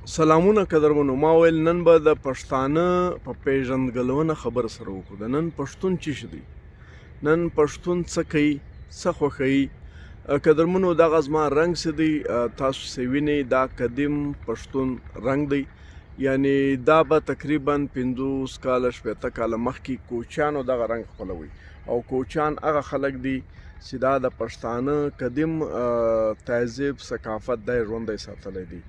سلامونه قدرمنو، ما ویل نن به د پښتانه په پیژندګلونه خبره سره وکړو. د نن پښتون چی شي دی، نن پښتون څه کوي، څه خوښوي؟ قدرمنو، دغه زما رنګ څه دی، تاسو څه وینئ، دا قدیم پښتون رنګ دی. یعنی دا به تقریبا 50 کاله 60 کاله مخکې کوچیانو دغه رنګ خپلوي، او کوچیان هغه خلک دي چې دا د پښتانه قدیم تهذیب ثقافت دی ژوندی ساتلی دی.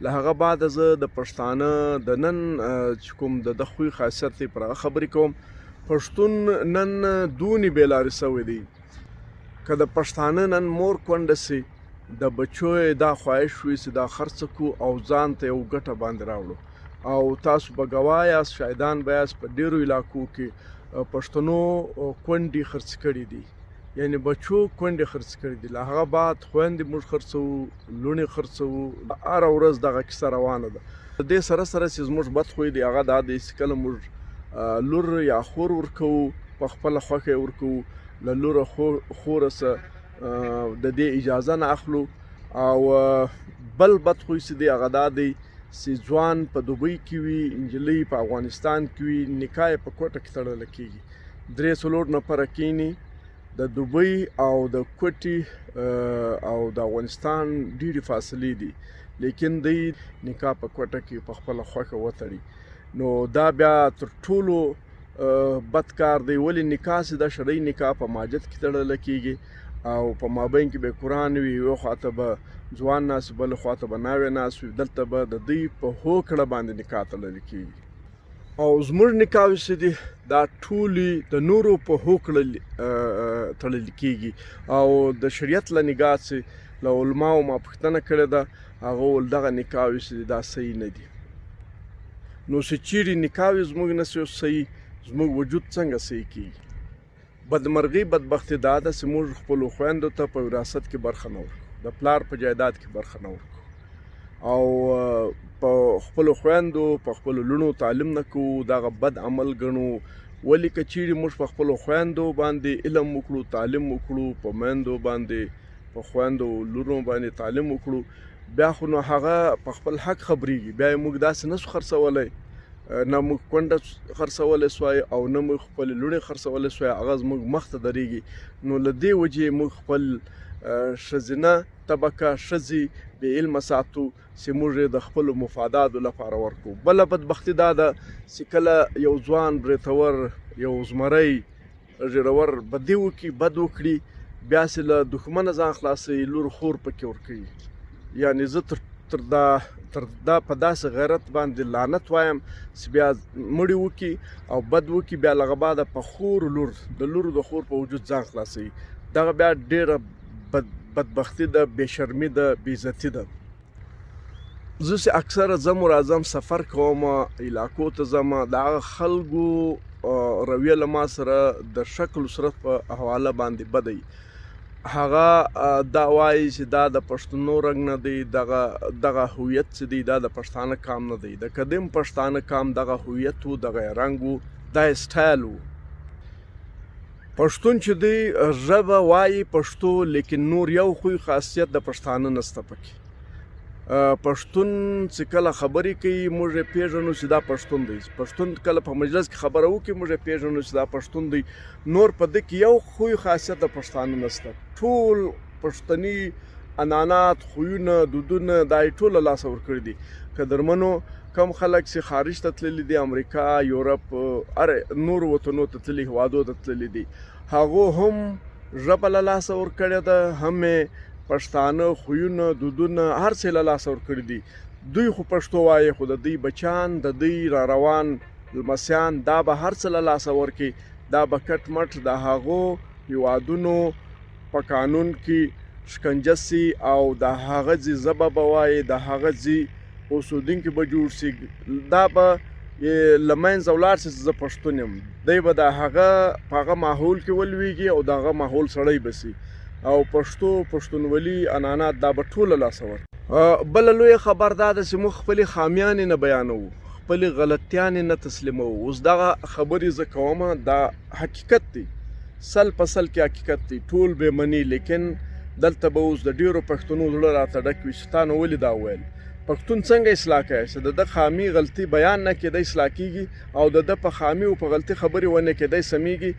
له هغه بعد زه د پښتانه د نن چې کوم د ده خوی خاصیت دی پر هغه خبرې کوم. پښتون نن دونې بې لارې سوی دی. که د پښتانه نن مور کونډه سي، د بچو یې دا خواهش وي چې دا خرڅ کړو او ځان ته یو ګټه باندې راوړو. او تاسو به ګواه یاست، شاهدان به یاست، په ډیرو علاقو کې پښتنو کونډې خرڅ کړي دي، یعنی بچو کونډې خرڅ کړي دي. له هغه بعد خویندې موږ خرڅوو، لوڼې خرڅوو، هره ورځ دغه کیسه روانه ده. د دې سره سره چې زموږ بد خوی دی هغه دا دی چې کله موږ لور یا خور ورکوو، په خپله خوښه یې ورکوو، له لوره خوره څه د دې اجازه نه اخلو. او بل بد خوی چې دی هغه دا دی چې ځوان په دوبۍ کې وي، نجلۍ په افغانستان کې وي، نکاح یې په کوټه کې تړله کېږي، 3-4 نفره کینی. د دوبۍ او د کوټې او د افغانستان ډېرې فاصلې دي، لیکن دی نکاح په کوټه کې په خپله خوښه وتړي. نو دا بیا تر ټولو بد کار دی. ولې نکاح چې دا شرعي نکاح په ماجد کې تړله کېږي او په مابین کې به قرآن وي، یو خواته به ځوان ناست وي، بل خواته به ناوې ناست وي، دلته به د دوی په هوکړه باندې نکاح تړل کېږي. او زموږ نکاحوې چې دي دا ټولې د نورو په هوکړه تړل کېږي. او د شریعت له نګاه چې له علماو ما پوښتنه کړې ده، هغه ویل دغه نکاحوې چې دي دا صحیح نه دي. نو چې چیرې نکاحوې زموږ نه شي صحیح، زموږ وجود څنګه صحیح کېږي؟ بدمرغي بدبختي دا ده چې موږ خپلو خویندو ته په وراثت کې برخه نه ورکوو، د پلار په جایداد کې برخه نه ورکوو، او په خپلو خویندو په خپلو لوڼو تعلیم نه کوو، دغه بد عمل ګڼو. ولې که چیرې موږ په خپلو خویندو باندې علم وکړو، تعلیم وکړو، په میندو باندې په خویندو لوڼو باندې تعلیم وکړو، بیا خو نو هغه په خپل حق خبرېږي. بیا یې موږ داسې نه سو خرڅولی، نه موږ کونډه خرڅولی سوای او نه موږ خپلې لوڼې خرڅولی سوای، هغه زموږ مخ ته درېږي. نو له دې وجې موږ خپل ښځینه طبقه ښځې بې علمه ساتو چې موږ یې د خپلو مفاداتو لپاره ورکوو. بله بدبختي دا ده چې کله یو ځوان برېتور، یو زمری ږیرور بدي وکړي، بد وکړي، بیا چې له دښمنه ځان خلاصوي، لور خور پکې ورکوي. یعنې زه تر دا تر دا په داسې غیرت باندې لعنت وایم چې بیا مړی وکړي او بد وکړي، بیا له هغه بعده په خور لور د لور د خور په وجود ځان خلاصوي. دغه بیا ډېره بدبختي ده، بې شرمي ده، بې عزتي ده. زه چې اکثره ځم او راځم، سفر کوم، علاقو ته ځم، د هغه خلکو رویه له ما سره د شکل و صورت په حواله باندې بده وي. هغه دا وایي چې دا د پښتنو رنګ نه دی، دغه هویت چې دی دا د پښتانه کام نه دی. د قدیم پښتانه کام دغه هویت و، دغه یې رنګ و، دا یې سټایل و. پښتون چې دی ژبه وایي پښتو، لیکن نور یو خوی خاصیت د پښتانه نشته پکې. پښتون چې کله خبرې کوي موږ یې پېژنو چې دا پښتون دی. پښتون کله په مجلس کې خبره وکړي موږ یې پېژنو چې دا پښتون دی. نور په ده کې یو خوی خاصیت د پښتانه نشته. ټول پښتني عنعنات، خویونه، دودونه دا یې ټول له لاسه ورکړي دي. قدرمنو، کم خلک چې خارج ته تللي دي، امریکا، یورپ، هر نورو وطنو ته تللي، هېوادو ته تللي دي، هغو هم ژبه له لاسه ورکړې ده، هم یې پښتانه خویونه، دودونه هر څه له لاسه ورکړي دي. دوی خو پښتو وایي، خو د دوی بچیان، د دوی را روان لمسیان دا به هر څه له لاسه ورکړي. دا به کټ مټ د هغو هېوادونو په قانون کې شکنجه سي او د هغه ځي ژبه به وایي، د هغه ځي اوسېدونکي به جوړ سي، دا به له منځه ولاړ سي چې زه پښتون یم. دی به د هغه په هغه ماحول کې ولوېږي او د هغه ماحول سړی به سي او پښتو، پښتونولي، عنعنات دا به ټول له لاسه ورکړي. بله لویه خبر دا ده چې موږ خپلې خامیانې نه بیانوو، خپلې غلطیانې نه تسلیموو. اوس دغه خبرې زه کوم، دا حقیقت دی، 100 په 100 کې حقیقت دی، ټول به مني. لیکن دلته به اوس د ډېرو پښتنو زړه راته ډک وي چې تا نو ولې دا وویل. پښتون څنګه اصلاح کوي چې د ده خامي غلطي بیان نه کړي، دی اصلاح کیږي، او د ده په خامي او په غلطي خبرې ونه کړي، دی سمیږي؟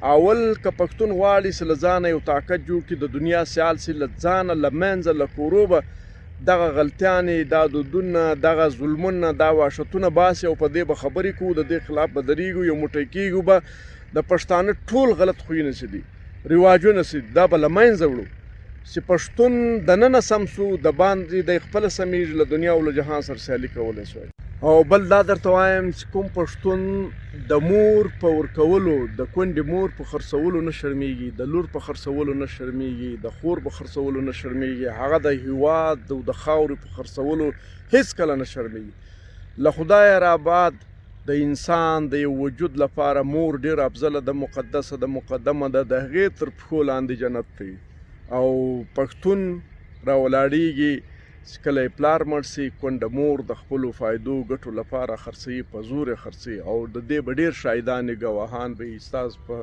اول که پښتون غواړي چې له ځانه یو طاقت جوړ کړي، د دنیا سیال سي، له ځانه له منځه له کورو به دغه غلطیانې، دا دودونه، دغه ظلمونه، دا وحشتونه باسي، او په دې به خبرې کوو، د دې خلاف به درېږو، یو موټی کېږو به. د پښتانه ټول غلط خویونه چې دي، رواجونه چې دي، دا به له منځه وړو چې پښتون دننه سم سو، د باندې دی خپله سمېږي، له دنیا او له جهان سره سیالي کولی سوای. او بل دا درته وایم چې کوم پښتون د مور په ورکولو، د کونډې مور په خرڅولو نه شرمېږي، د لور په خرڅولو نه شرمېږي، د خور په خرڅولو نه شرمېږي، هغه د هیواد او د خاورې په خرڅولو هیڅکله نه شرمېږي. له خدایه را بعد د انسان د یو وجود لپاره مور ډېره افضله ده، مقدسه ده، مقدمه ده، د هغې تر پښو لاندې جنت دی. او پښتون راولاړېږي چې کله یې پلار مړ سي، کونډه مور د خپلو فایدو ګټو لپاره خرڅوي، په زور یې خرڅوي، او د دې به ډېر شاهدان ګواهان به وي. ستاسو په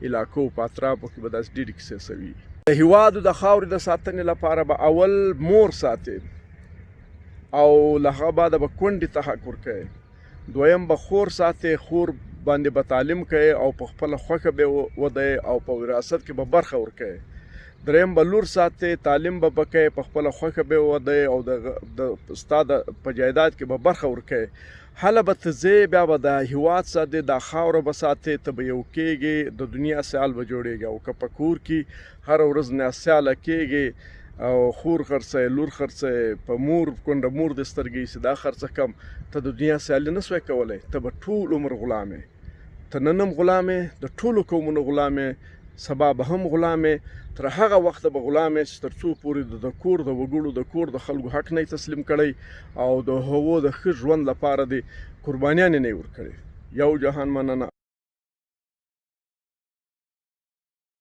علاقو په اطرافو کې به داسې ډېرې کیسې سوي. د هیواد د خاورې د ساتنې لپاره به اول مور ساتې، او له هغه بعده به کونډې ته حق ورکوې، دویم به خور ساتې، خور باندې به تعلیم کوې او په خپله خوښه به ودوې او په وراثت کې به برخه ورکوې، دریم به لور ساتې، تعلیم به کوې، په خپله خوښه به ودوې او د ستا د په جایداد کې به برخه ورکوې. هله به ته ځې، بیا به دا هیواد ساتې، دا خاوره به ساتې، ته به یو کېږې، د دنیا سیال به جوړېږې. او که په کور کې هره ورځ ناسیاله کېږې او خور خرڅوې، لور خرڅوې، په مور کونډه مور دې سترګې ایسي، دا خرڅه کم، ته د دنیا سیالي نه سوای کولی، ته به ټول عمر غلام یې. ته نن هم غلام یې، د ټولو قومونو غلام یې، سبا به هم غلام یې، تر هغه وخته به غلام یې چې تر څو پورې د کور د وګړو، د کور د خلکو حق نه تسلیم کړی او د هغو د ښه ژوند لپاره دې قربانیانې نه ورکړي. یو جهان مننه.